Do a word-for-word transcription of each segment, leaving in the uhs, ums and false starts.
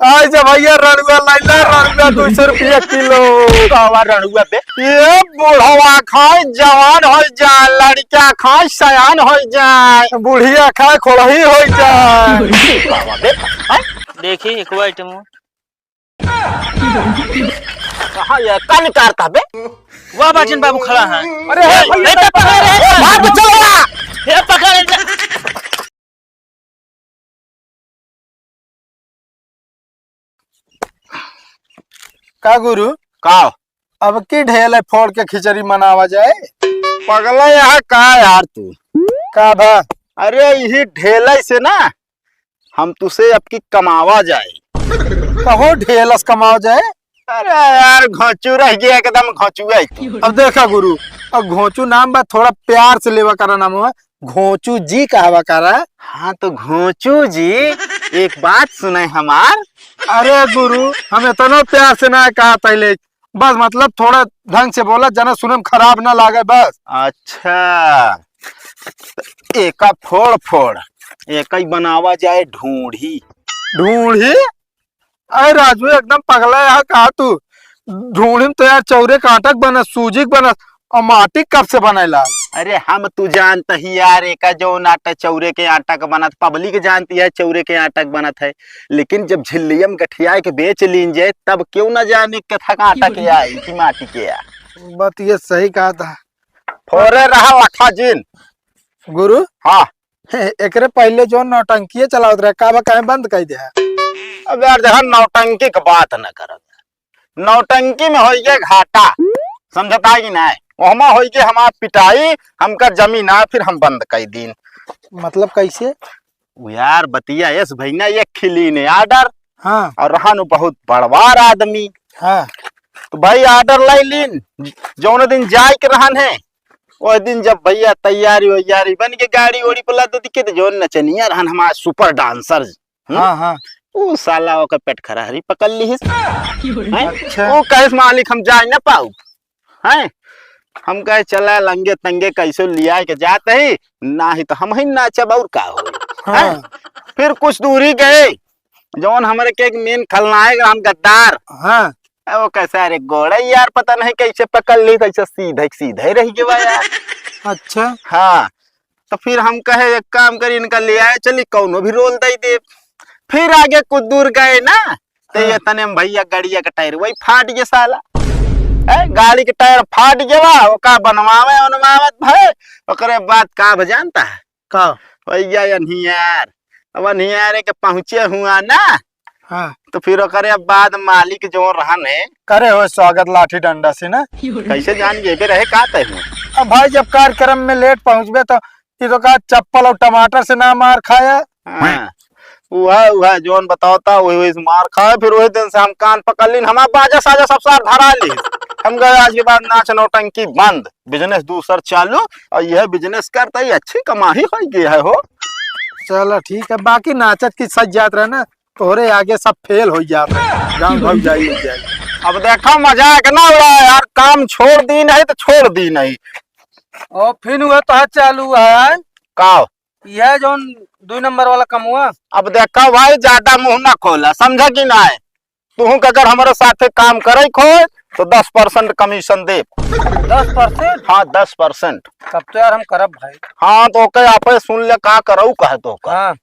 आइ जा भइया, रड़ुआ लइला, रड़ुआ दू सौ रुपया किलो। कहवा रड़ुआ बे? ये बुढ़वा खाए, जवान होइ जाए, लड़िका खाए, सयान होइ जाए, बुढ़िया खाए, खोलही होइ जाए। कहवा बे? हैं? देखी, एक आइटम। कहाँ ये? का निकारता बे? वह बाजन बाबू खड़ा है। अरे, ए, ए, पकड़, ए, ए, भाग, चलो ना। ए, पकड़, ए, का गुरु? का? अब की ढेला फोड़ के खिचड़ी मनावा जाए? पगला यहाँ का यार तू? का भा? अरे यही ढेला से ना हम तुसे अब की कमावा जाए। कहो ढेलस कमावा जाए? अरे यार घोंचू रह गया एकदम घोंचू है। अब देखा गुरु, अब घोंचू नाम बा, थोड़ा प्यार से लेवा करा नाम है। घोंचू जी कहवा करा। हाँ तो घोंचू जी, एक बात सुने हमार। अरे गुरु, हम इतना प्यार से ना कहा पहले, बस मतलब थोड़ा ढंग से बोला, जना सुने में खराब ना लागे बस। अच्छा, एका फोड़ फोड़, एका ही बनावा जाए ढूंढी। ढूंढी? अरे राजू एकदम पगला है का तू? ढूंढी में तो यार चौरे के आटा के बनत, सूजी के बनत, और माटी कब से बनेला? अरे हम तू जानत ही यार, एका जौन आटा चौरे के आटा के बनत, पब्लिक जानती है चौरे के आटा के बनत है, लेकिन जब झिल्लियम गठिया के बेच लीन जाए तब क्यों ना जाने कथा का आटा के आई कि माटी के आ। बात ये सही कहा था। फोरे रहा लखा जिन। गुरु। हाँ। हे, एकरे पहले जो नौटंकी चलावत रहे, का बा, काहे बंद कर दिया? अब यार, देखा, नौटंकी के बात न कर। नौटंकी में होई गया घाटा, समझता है कि नहीं? ओहमा होई गया हमार पिटाई, हमका जमीन आ, फिर हम बंद कर दीन। मतलब कैसे? वो यार, बतिया यस भैया, ये खिली ने ऑर्डर। हाँ। और रहन बहुत बड़वार आदमी। हाँ। तो भाई, ऑर्डर लाई लीन, जौन दिन जाए के रहन है, ओह दिन जब भैया तैयारी वैयारी बन के गाड़ी ओड़ी पर लद दिखे, तो जौन नचनिया रहन हमार सुपर डांसर, हम्म? हाँ, हाँ। ऊ साला ओकर पेट खराहरी पकड़ लिहिस। हैं? अच्छा। ऊ कहिस, "मालिक, हम जाए ना पाऊ।" हैं? हम कहे, "चला, लंगे तंगे कैसे लिया के जात ही, ना ही तो हम ही नाचब, और का हो?" हाँ। हैं? फिर कुछ दूरी गए, जौन हमरे के एक मेन खलनायक राम गद्दार, हाँ। अब वो कैसे, अरे गोड़े यार, पता नहीं कैसे पकड़ ली, कैसे सीधे सीधे रह गया यार। अच्छा। हाँ, तो फिर हम कहे, एक काम करी, इनका ले आए चली, कौनो भी रोल दे दे। फिर आगे कुछ दूर गए ना, तो हाँ। ये तने में भैया गाड़िया का टायर वही फाट गया साला। ए, गाड़ी के टायर फाट गया, ओका बनवावे, बनवावत भाई, ओकरे बाद का भ जानता है? का? भैया, अन्हियार, अब अन्हियारे के पहुँचे हुआ ना, हाँ। तो फिर ओकरे बाद मालिक जो रहन है। करे हो स्वागत लाठी डंडा से ना। कैसे जान जेबे रहे का तय हुआ? अब भाई, जब कार्यक्रम में लेट पहुँचबे, तो ये तो का, चप्पल और टमाटर से ना मार खाया। हाँ, उहा, उहा, जौन बतावता, वही, वही से मार खाए। फिर वही दिन से हम कान पकड़ लीन, हमार बाजा साजा सब सार धरा ली। हम गए, आज के बाद नाच नौटंकी बंद, बिजनेस दूसर चालू, और यह बिजनेस करता ही अच्छी कमाई हो गई है हो। चलो ठीक है, बाकी नाचत की सज जात रहे ना, तोहरे आगे सब फेल हो जात रहे, गाँव भौजाई हो जाए। अब देखो, मजाक ना उड़ा यार, काम छोड़ दी नहीं तो छोड़ दी नहीं। और फिर वह तो चालू है। का? यह जौन दुई नंबर वाला कमुआ। अब देखा भाई, ज्यादा मुंह ना खोला, समझा कि ना है? तुहू के अगर हमारे साथे काम करे को होए, तो दस परसेंट कमीशन दे। दस परसेंट? हाँ, दस परसेंट। तब तो यार हम करब भाई। हाँ, तो ओके आपे सुन ले, का करऊ कहे तो का। हाँ।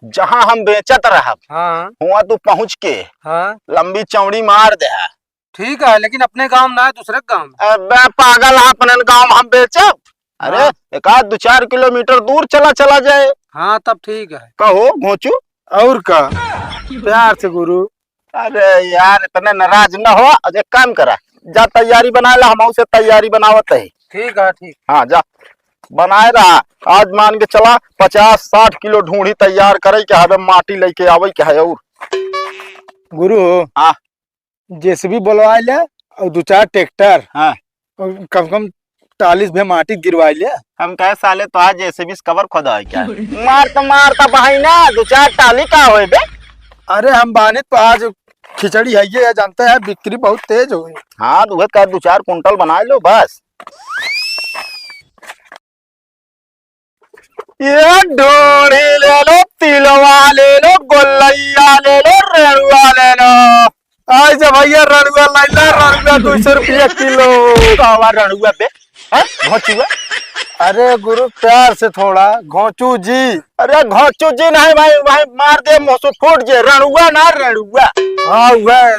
जहाँ हम बेचत रहब, हाँ। हुआ तू पहुँच के हाँ। लंबी चौड़ी मार दे। ठीक है, लेकिन अपने गांव ना है, दूसरे गांव में। अबे पागल, अपने गांव में हम बेचब? अरे, हाँ। एक आध दो चार किलोमीटर दूर चला, चला जाए। हाँ, तब ठीक है। कहो, घोंचू। और का? प्यार से गुरु। अरे यार, इतने नाराज न हो। अब एक काम करा, जा तैयारी बना ला, हम उसे तैयारी बनावत है। ठीक है, ठीक। हाँ, जा, बनाए रहा। आज मान के चला, पचास साठ किलो ढूंढी तैयार करे के हवे, माटी लेके आवे के है। और गुरु, हाँ। जेसीबी बुलवा ले और दो चार ट्रैक्टर। हाँ। और कम से कम टालिस भी माटी गिरवा ले। हम कहे, साले, तो आज जेसीबी से कबर खोदा है क्या? मार तो मार तो भाई ना, दो चार टाली का होए बे? अरे, हम बानित पर आज खिचड़ी है, ये जानते हैं, बिक्री बहुत तेज हो गई। हाँ, तो उहे कहा, दो चार कुंटल बना लो बस। ये ढोढ़ी ले लो, तिलवा ले लो, गोलैया ले लो, रेणुआ ऐसे भैया, रणुआ लाइला, रणुआ दो सौ रुपया किलो। कहवा रणुआ बे? हैं? घोंचुआ? अरे गुरु, प्यार से थोड़ा, घोंचू जी। अरे घोंचू जी नहीं भाई, भाई मार दे, मुंह से फूट जे, रणुआ ना, रणुआ। हाँ, वह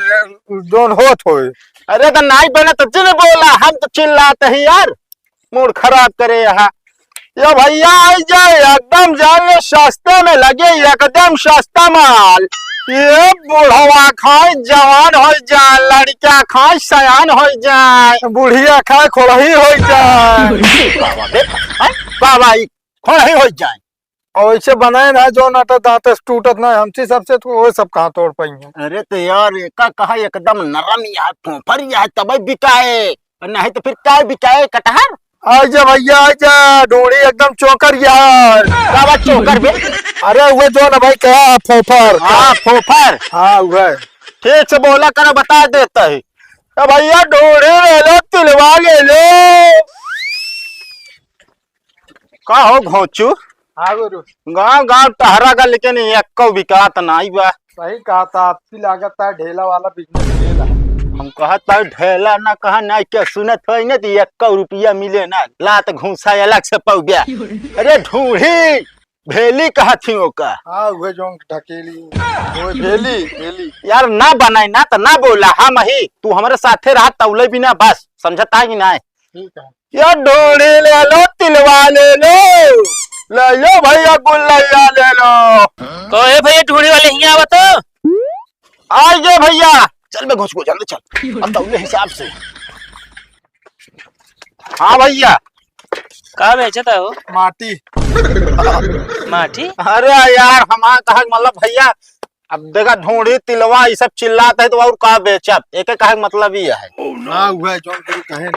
जोन होत होए। अरे तो नहीं बने तो जिन बोला, हम तो चिल्लाते ही यार। मूड खराब करे यहाँ। ये भैया आई जाए, एकदम जान ले सस्ते में लगे, एकदम सस्ता माल। ये बुढ़वा खाए, जवान हो जाए, लड़का खाए, सयान हो जाए, बुढ़िया खाए, खोलही हो जाए। बाबा बे, हैं? बाबा ई खोलही हो जाए। और ऐसे बनाए ना जो ना तो दांत से टूटत ना, हमसे सबसे तो वो सब कहाँ तोड़ पाई हैं। अरे तो यार, एका कहा एकदम नरम यार, फोफर यार, तबे बिकाए। और नहीं तो फिर काय बिकाए कटहर? आजा भैया, आजा, ढूंढी एकदम चोकर यार। का बात चोकर बे? अरे वो जो ना भाई कहा फोफर। हाँ, फोफर। हाँ, वो। ठीक से बोला करो, बता देता है। ए भैया, ढूंढी ले लो, तिलवा ले लो। का हो घोंचू? हाँ गुरु। गांव गांव टहरा गा, लेकिन एक्को बिकात नाई बा। सही कहा था, आपकी लागत है ढेला वाला बिजनेस फेल है। हम कहत है ढेला ना कहा नाई के सुनत होई ना, तो एक्को रुपया मिले ना, लात घूसा अलग से पौ गया। अरे ढूंढी भेली कहत ही ओका। हाँ, उहे जोन ढकेली, उहे भेली, भेली। यार ना बनाई ना तो ना बोला, हम ही, तू हमरे साथे रहा तौले भी ना, बस समझता कि ना? ठीक है। ये ढूंढी ले लो, तिलवा ले लो, ले लो भैया गुल्लैया ले लो। कहो ए भैया, ढूंढी वाले हियां आवा तो। आ गए भैया, चल बे घोंचू, जल्दी चल, अब दौड़े हिसाब से। हाँ भैया। का बेचत हो? माटी। माटी? अरे यार, हमार कहा मतलब भैया, अब देखा ढूंढी तिलवा ये सब चिल्लात है तो और का बेचब, एक एक कहे के मतलब ये है। हाँ, उहे जोन गुरु कहे।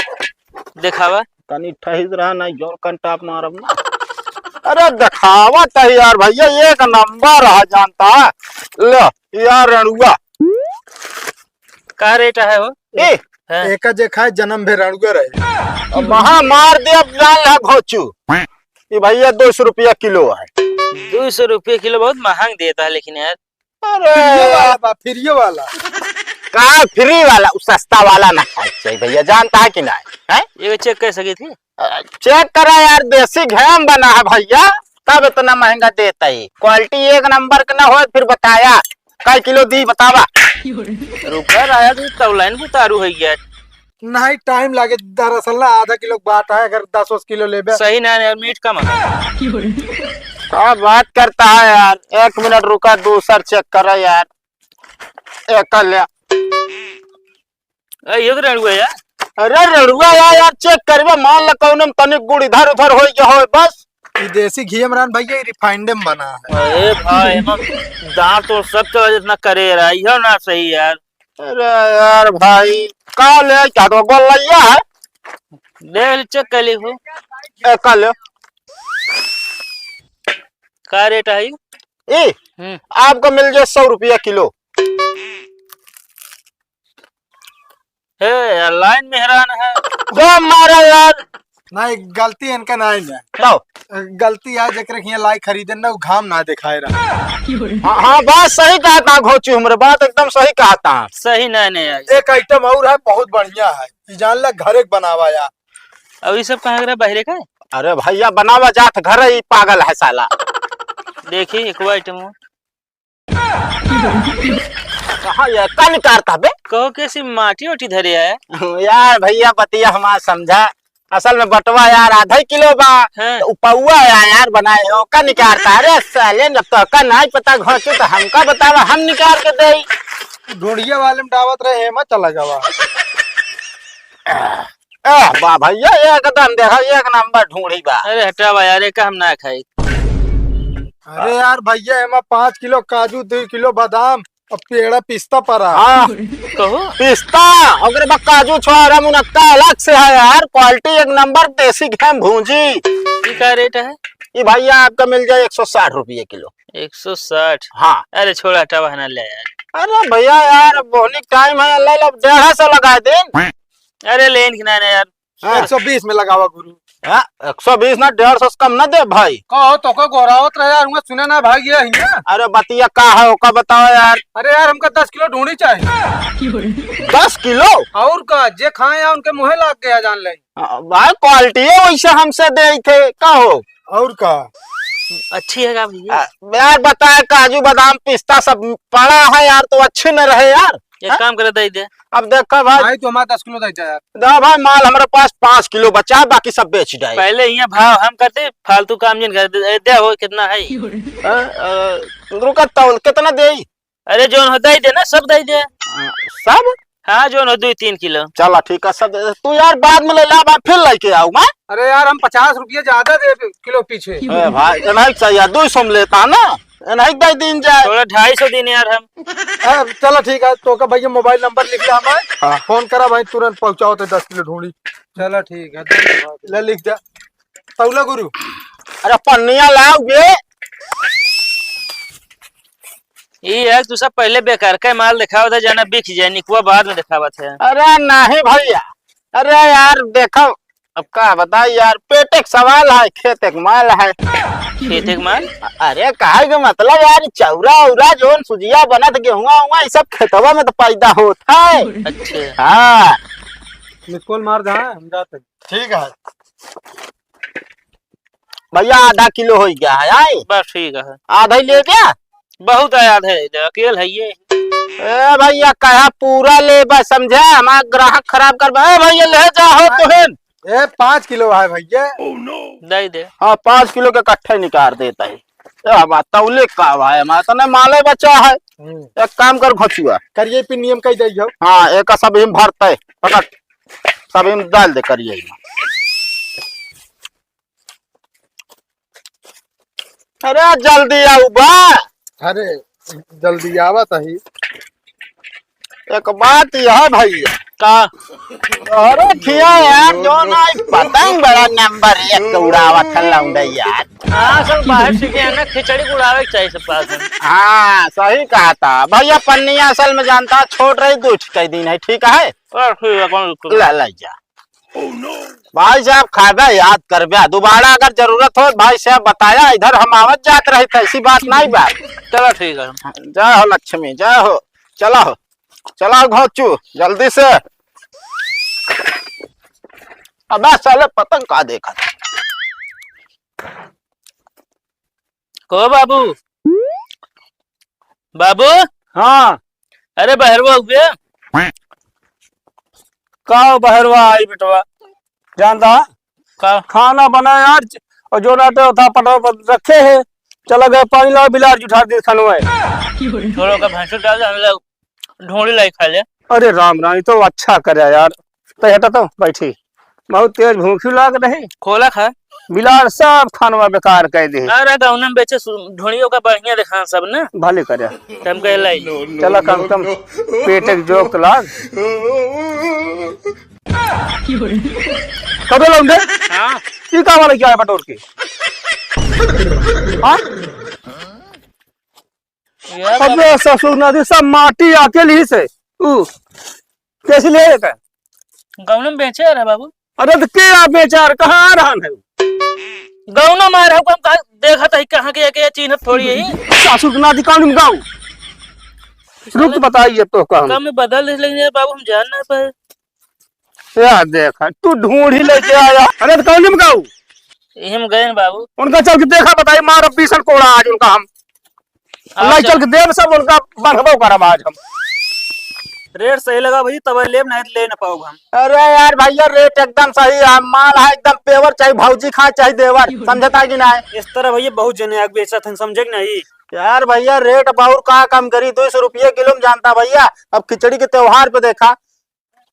देखावा। तनी ठहिस रहा ना, जोर कन टाप मारब ना। अरे देखावा त यार भैया, एक नंबर है जानता है। ले यार रणुआ। का रेट है हो? ए, हाँ। एका जे खाए जन्म भे रणुआ रहे। अब महा मार दे, अब जान ला घोचू। ये भैया दो सौ रुपया किलो है। दो सौ रुपया किलो बहुत महंग देता है लेकिन यार। अरे। फ्रीए वाला बा, फ्रीए वाला। का फ्री वाला? उ सस्ता वाला ना खाए के चाहिए भैया, जानता है कि नहीं? हैं? ये चेक कर सकी थी? अ, चेक करा यार, देसी घी में बना है भैया, तब इतना महंगा देता है। क्वालिटी एक नंबर के ना हो, फिर बताया, कै किलो दी बतावा। रुका राजा, तू तौलाइन बुतारू है यार। नहीं, टाइम लागे। दरअसल ना, आधा किलो के बाट है, अगर दस वस किलो लेबे। सही ना यार, मीठ कम है। का बात करता है यार, एक मिनट रुका, दूसर चेक करा यार। एक ले। ए, ये तो रड़ुआ यार। अरे रड़ुआ यार, यार चेक करबे, मान ल कौनो में तनिक गुड़ इधर उधर हो गया हो बस। ई देसी घी में रहन भैया, ई रिफाइंड में बना है। अरे भाई, एमा दांत तो सब चला जितना करे रहा, यह ना सही यार। अरे यार भाई, का ले क्या तो गोलैया है? ले चेक कर ली हो। ए, का ले? का रेट है? ए, हम्म। आपको मिल जाए सौ रुपया किलो। हे, लाइन में हैरान है। गो मारा यार। नहीं, गलती इनका नहीं है। बताओ। गलती है, जेकरे हियां लाई खरीदन ना, वो घाम ना दिखाए रहा। हाँ, हाँ, बात सही कहा था घोचू, हमरे बात एकदम सही कहा था। सही नहीं, नहीं आई। एक आइटम और है, बहुत बढ़िया है, ई जान ला, घरे के बनावा यार। अब ये सब कहाँ रहा, बहरे का? अरे भैया, बनावा जात घर ही पागल है साला। देखी, एक आइटम। कहाँ ये का निकारता बे? कहो कैसी माटी ओटी धरे है? यार भैया बतिया हमार समझा, असल में बटवा यार आधा ही किलो बा, हाँ। तो उपौआ है यार बनाए हो, का निकारता? अरे साले जब तो का नहीं पता घोंचू तो हमका बतावा, हम निकार के देई। ढूंढिया वाले में डावत रहे, हेमा चला जावा। ए, बा भैया, एकदम देखा, एक नंबर ढूंढी बा। अरे हटावा यार, एका हम ना खाई। अरे यार भैया, एमा पाँच किलो काजू, दो किलो बादाम और पेड़ा पिस्ता पड़ा। हाँ। कहो। पिस्ता, ओकरे बाद काजू, छोहारा, मुनक्का अलग से है यार, क्वालिटी एक नंबर, देसी घी में भूंजी। ई का रेट है? ई भैया आपका मिल जाए एक सौ साठ रुपये किलो। एक सौ साठ? हाँ। अरे छोड़ा, हटावा ना ले यार। अरे भैया यार, बोहनी टाइम है, ले लो, डेढ़ सौ लगा दे। अरे लेन की ना, ना यार, हाँ। एक सौ बीस में लगावा गुरु। हाँ, एक सौ बीस ना, डेढ़ सौ से कम ना दे भाई। का हो, तोका गोहरावत रहे यार, हुआ सुने ना भाई, ये हिया। अरे बतिया का है, ओका बताओ यार। अरे यार, हमका दस किलो ढूंढी चाहिए। दस किलो? और का, जे खाए हैं उनके मुँहे लाग गया, जान ले। हाँ, भाई, quality है वैसे हमसे दे थे, का हो? और का? अच्छी है का भैया? आ, यार, बताए, काजू, बादाम, पिस्ता सब पड़ा है यार, तो अच्छी न रहे यार। एक हाँ? काम करे, दे दे। अब देखा भाई। भाई, तू हमारा दस किलो दे दे यार। दे भाई, माल हमारे पास पाँच किलो बचा, बाकी सब बेच जाए। पहले यहाँ भाव हम करते, फालतू काम जिन करते। ए, दे हो, कितना है? हाँ, अ, रुका, तौल, कितना दे? अरे, जौन हो, दे दे ना, सब दे दे। हाँ, सब? हाँ, जौन हो, दुई तीन किलो। चला, ठीक है, सब दे दे। तू यार, बाद में ले ला, मैं फिर लेके आऊँ मैं। अरे यार, हम पचास रुपये ज्यादा दे किलो पीछे। ए भाई, नहीं चाहिए, दो सौ में लेता ना, नहीं दे दीन जाए। थोड़ा ढाई सौ दिन यार हम। ए, चला, ठीक है, तो का भैया मोबाइल नंबर लिख लिया हमारे। हाँ। फोन करा भाई, तुरंत पहुँचाओ तो दस किलो ढूंढी। चला, ठीक है, धन्यवाद। ले, लिख जा। तौला गुरु। अरे पन्निया लाओ बे। ई है, तू सब पहले बेकार के माल दिखाओ दे, जाना बिक जाए, निकुआ बाद में दिखावत है। अरे नहीं भैया, अरे यार देखो, अब का बताई यार, पेटे के सवाल है, खेते के माल है। खेते के माल? अरे कहे के मतलब यार, चौरा उरा जौन सुजिया बनत, गेहुआ उआ, ई सब खेतवा में तो पैदा होत है। अच्छा। हाँ। मिस कॉल मार दे, हम जाते हैं। ठीक है। भैया, आधा किलो हो गया है, आए? बस ठीक है। आधा ही ले गया? बहुत है, आधा ही ले, अकेल है ये। ए भैया, कहा पूरा ले बस, समझा? हमारा ग्राहक खराब कर बा। ए भैया, ले जा हो तुहिन। ए, पाँच किलो है भैया। दे दे। हाँ, पाँच किलो के इकट्ठे निकाल देता है। ए, हमारा तौले का भाई, हमारा तो नहीं माले बचा है। हम्म। एक काम कर घोचुआ। करिए पे नियम कही दे जाओ। हाँ, एक सब हिम भरते, पकड़, सब हिम डाल दे करिए में। अरे जल्दी आओ बा। अरे जल्दी आवत ही। एक बात यह भैया। का? अरे खिया यार, जो ना एक पतंग बड़ा नंबर एक उड़ावत है लौंडे यार। हाँ, सब बाहर से गया ना, खिचड़ी उड़ावे के चाहिए सब बात है। हाँ, सही कहा था भैया। पन्निया असल में जानता छोट रही, दो ठिकाई दिन है, ठीक है? और फिर अपन ला, ला जा। भाई साहब, खाबे याद करबे, दोबारा अगर जरूरत हो, भाई साहब बताया, इधर हम आवत जात रही थे, ऐसी बात नहीं बा। चलो ठीक है। जय हो लक्ष्मी, जय हो। चलो, चलो घोचू, जल्दी से। अबे साले पतंग का देखा था? को बाबू? बाबू? हाँ। अरे बहरवा हुए? का बहरवा आई बेटवा? जानता? का? खाना बनाए आज और जो नाटे था पटवा पर रखे हैं। चला गए पानी लाओ, बिलार जुठा दे खानवा है। छोड़ो का भैंसो डाल दे, हम लोग ढोली लाई खा ले। अरे राम राम, ई तो अच्छा करे यार। तो हटा तो बैठी, बहुत तेज भूखी लाग रही। खोला खा। बिलार सब खानवा बेकार कर दे। अरे गौनम बेचे सु-, ढोलियों का बढ़िया दिखान सब ना। भले करे। तम कह लाई। चला कम से कम पेट एक जोक तो लाग। कदो लौंडे? हाँ। ई का वाला क्या है बटोर के? हाँ? यार, अबे ससुर नादी सब माटी अकेल ही से। ऊ कैसे ले लेता है? गौनम बेचे रहे बाबू। अरे तो के आप बेचार कहाँ आ रहा है? गौनम आ रहा है, हम कहाँ देखत है, कहाँ के, के चिन्हत थोड़ी है। ससुर नादी कौन गाँव? रुक तो बताइए तो कहम। कम बदल दे, लेकिन यार बाबू हम जान ना पाए। या देखा, तू ढूंढी लेके आया। अरे तो कौन में गाऊ? इही में गए न बाबू। उनका चल के देखा, बताई, मारब बीसन कोड़ा आज उनका हम। अच्छा। लाई चल के देब सब उनका बढ़बो करब आज हम। रेट सही लगा भाई, तब लेब, नहीं तो ले ना पाओ हम। अरे यार भैया, रेट एकदम सही है, माल है एकदम pure, चाहे भौजी खाए चाहे देवर, समझता कि नहीं? इस तरह भैया बहुत जने आग बेचत हैं, समझे कि नहीं? यार भैया, रेट बहुत का कम करी, दो सौ रुपये किलो में जानता भैया। अब खिचड़ी के त्योहार पे देखा,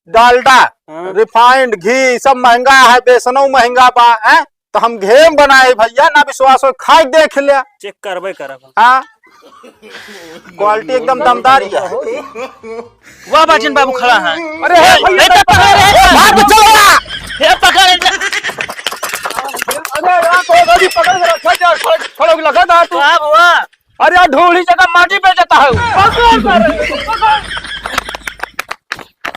डालडा, हाँ। Refined घी, सब महंगा है, बेसनो महंगा बा, हैं? तो हम घेम बनाए भैया, ना विश्वास हो, खाए देख ले। चेक करबे करब हम। हाँ, quality एकदम दमदार ही है। वाह, बाजिन बाबू खड़ा है। अरे, हे, हे, हे, तो पकड़ रे। भाग चलो ना। हे, पकड़ रे। अरे यार, तो अभी पकड़ के रखा जा, खड़े, खड़े लगा था तू। का हुआ? अरे यार, ढोली जगह माटी पे जाता है। पकड़, पकड़।